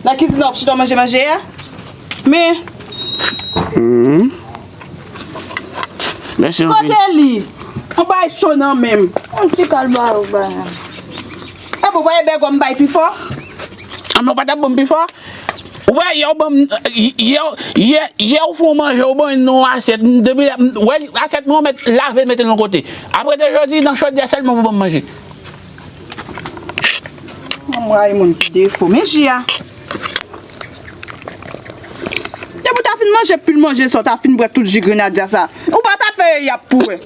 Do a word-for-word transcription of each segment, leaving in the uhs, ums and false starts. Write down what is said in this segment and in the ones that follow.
Nan kizin nan w ap chita w manje manje a? Men. Mèsi anpil. Kote li? Yon bagay cho nan men m. Yon ti kal ba yo bay. E bon, w pa e bègòm bay pi fò? A, men w pa t ap ban m pi fò? Ou wè, yè w ban m, yè, yè, yè w fè w manje, w ban m nan yon asyèt. M, depi, m, wè, asyèt mwen, w mèt lave, mete l yon kote. Apre de jodi, nan chodyè sèlman pou ban m manje. Mwen rayi moun ki defo. Men ji a. Depi w ta fin manje pil manje sa, w ta fin bwè tout ji grenadya sa. Ou pa ta fè yap pou wè.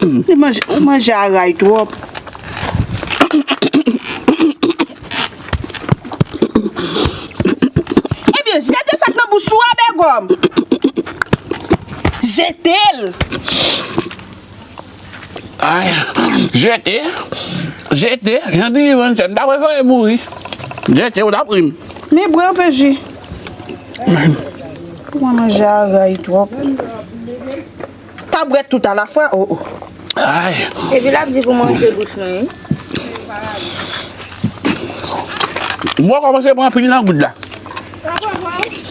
Ou manje, ou manje a ray twòp. Ebyen, jete sa k nan bouch ou a, bègòm. Jete l. Ay, jete, jete, jan di Ivan, m ta prefere mouri. Jete, ou ta pri m. Men bwè anpe ji. Ou manje a ray twòp. Pa bwè tout alafwa, o, o. Ay. Epi l ap di pou manje bouch mwen, wi. M wè w kòmanse pran pil nan goud la.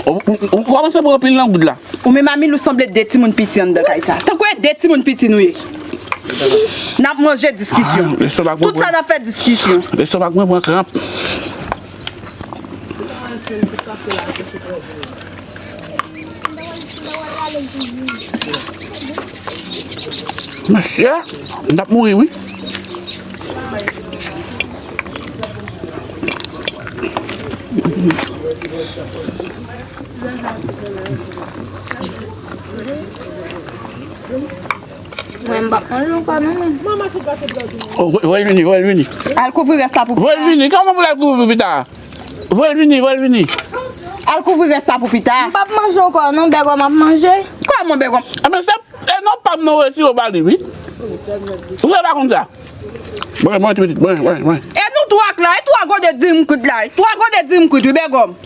Ou, ou, ou kòmanse pran pil nan goud la. Ou menm a Milou sanble de timoun piti anndan kay sa. Tankou e de timoun piti nou ye. N ap manje diskisyon. Ah, lestomak mwen pran. Tout sa n ap fè diskisyon. Lestomak mwen pran kranp. Mesye, m t ap mouri, wi. Mwen, m p ap manje ankò, non, men. Oh, voye, voye l vini, voye l vini. Al kouvri rès la pou pita. Voye l vini. Kòman pou l al kouvri pou pita? Voye l vini, voye l vini. Al kouvri rès la pou pita. M p ap manje ankò, non, bègòm ap manje. Kòman bègòm? Enben, se, e non pa m non retire w ba li, wi. Ou se pa konn sa. Mwen, mwen, ti pitit, mwen, mwen, mwen. E nou twa k la, e twa gode di m kwit la, e twa gode di m kwit, wi, bègòm.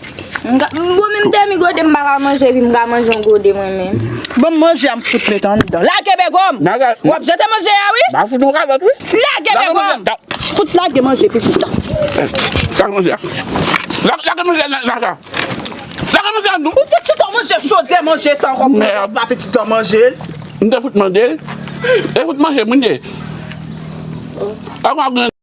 Bon, menm demi gode m pa ka manje, epi m ka manje yon gode mwen menm. Bon, manje a m fout met anndan. Lage bègòm! W ap jete manje a, wi! M a fout yon kalòt, wi. Lage bègòm! Fout lage manje pitit la. Lage manje a. Lage, lage manje a nan, nan sa. Lage manje a, nou. Ou fout chita w manje chodyè manje sa ankò pou pa pitit la manje l. M te fout mande l. E fout manje moun ye. Ankò grenn.